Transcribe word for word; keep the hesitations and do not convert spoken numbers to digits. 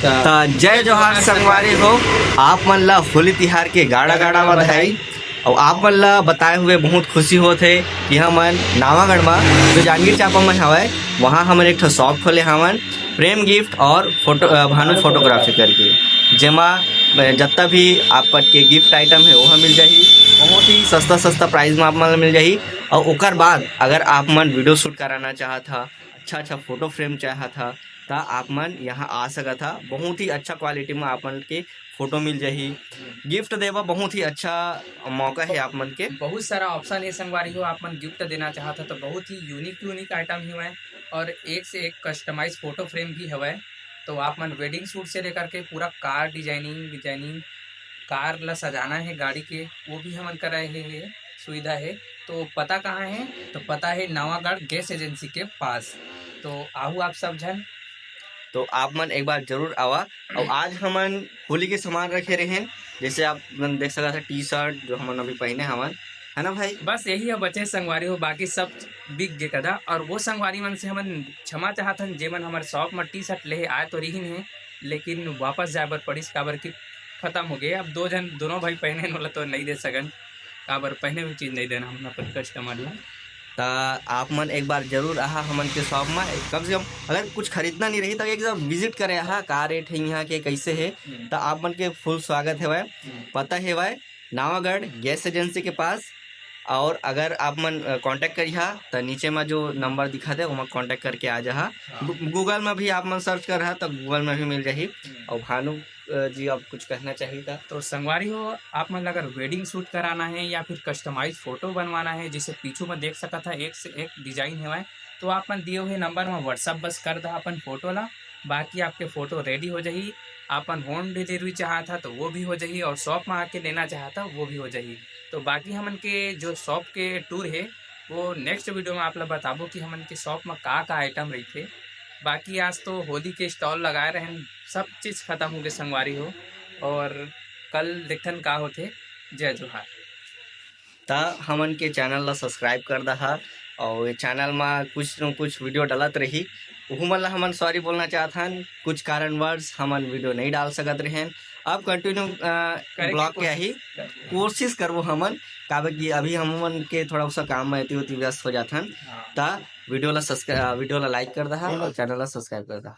त जय जोहार संगवारी हो, आप मन ला होली तिहार के गाड़ा गाड़ा बधाई। अउ आप मन ला बताए हुए बहुत खुशी होत हे कि हमन नावागढ़ मा जो जांजगीर चांपा मा हवय, वहाँ हमन एक ठो शॉप खोले हवन, प्रेम गिफ्ट और फोटो, अ, भानु फोटोग्राफी करके, जेमा, अ, जत्ता भी आप मन के गिफ्ट आइटम हे ओहा मिल जाही। बहुत ही सस्ता सस्ता प्राइस मा आप मन ला मिल जाही। अउ ओकर बाद अगर आप मन वीडियो शूट कराना चाहत हा, अच्छा अच्छा फोटो फ्रेम चाहत हा, त आप मन यहाँ आ सकत हा। बहुत ही अच्छा क्वालिटी मा आप मन के फोटो मिल जाही। गिफ्ट देवा बहुत ही अच्छा मौका है आप मन के। बहुत सारा ऑप्शन है संगवारी हो, आप मन गिफ्ट देना चाहत हा तो बहुत ही यूनिक यूनिक आइटम ही हवय और एक से एक कस्टमाइज फोटो फ्रेम भी हवय। तो आप मन वेडिंग शूट से लेकर के पूरा कार डिजाइनिंग डिजाइनिंग कार ला सजाना है गाड़ी के, वो भी हमन करा है, है सुविधा है। तो पता कहाँ है? तो पता है नवागढ़ गैस एजेंसी के पास। तो आहू आप सब झन। तो आप मन एक बार जरूर आवा। और आज हमन होली के सामान रखे रहेन, जैसे आप मन देख सकत है टी शर्ट जो हमन अभी पहने हवन, है ना भाई? बस यही है बचे संगवारी हो, बाकी सब बिक गे कदा। और वो संगवारी मन से हमन क्षमा चाहत हन जेमन हमर शॉप में टी शर्ट लेहे आए तो रिहिन है, लेकिन वापस जाए बर पड़िस काबर कि खत्म हो गए। अब दो जन दोनों भाई पहने वाला तो नहीं दे सकन, काबर पहने हुए चीज नहीं देना हमन अपन कस्टमर ला। त आप मन एक बार जरूर आहा हमन के शॉप में, कम से कम अगर कुछ खरीदना नहीं रही तो एक बार विजिट करे आहा, का रेट है यहाँ के, कैसे है। हम्म। त आप मन के फुल स्वागत हेवय। हम्म। पता हेवय नावागढ़ गैस एजेंसी के पास। और अगर आप मन कांटेक्ट करिहा त नीचे में जो नंबर दिखत है ओमा कांटेक्ट करके आ जाहा। हाँ। गू-, गूगल में भी आप मन सर्च करहा त गूगल में भी मिल जाही। हम्म। और भानु अ, जी आप कुछ कहना चाहिए था? तो संगवारी हो, आप मन ला अगर वेडिंग शूट कराना है या फिर कस्टमाइज फोटो बनवाना है, जैसे पीछू में देख सकत है एक से एक डिजाइन हेवय, तो आप मन दिए हुए नंबर में व्हाट्सएप बस कर दहा अपन फोटो ला। बाकी आपके फोटो रेडी हो जाही। आप मन होम डिलीवरी चाहत हा तो वो भी हो जाही और शॉप में आके लेना चाहत हा वो भी हो जाही। तो बाकी हमन के जो शॉप के टूर है वो नेक्स्ट वीडियो में आप ला बताबो कि हमन के शॉप में का का आइटम रहिथे। बाकी आज तो होली के स्टॉल लगाए रहन, सब चीज खत्म हो गए संगवारी हो, और कल देखथन का होथे। जय जोहार। त हमन के चैनल ला सब्सक्राइब कर दहा, और ये चैनल मा कुछ न कुछ वीडियो डालत रही, उहू मन ला हमन सॉरी बोलना चाहत हन। कुछ कारणवश हमन वीडियो नहीं डाल सकत रहेन। अब कंटिन्यू करे के ब्लॉग के कोशिश ही करबो। कोशिश करबो हमन, काबर कि अभी हमन के थोड़ा सा काम में एती ओती व्यस्त हो जात हन। हाँ। त वीडियो ला सब्सक्राइब, वीडियो ला लाइक कर दहा और चैनल ला सब्सक्राइब कर दहा।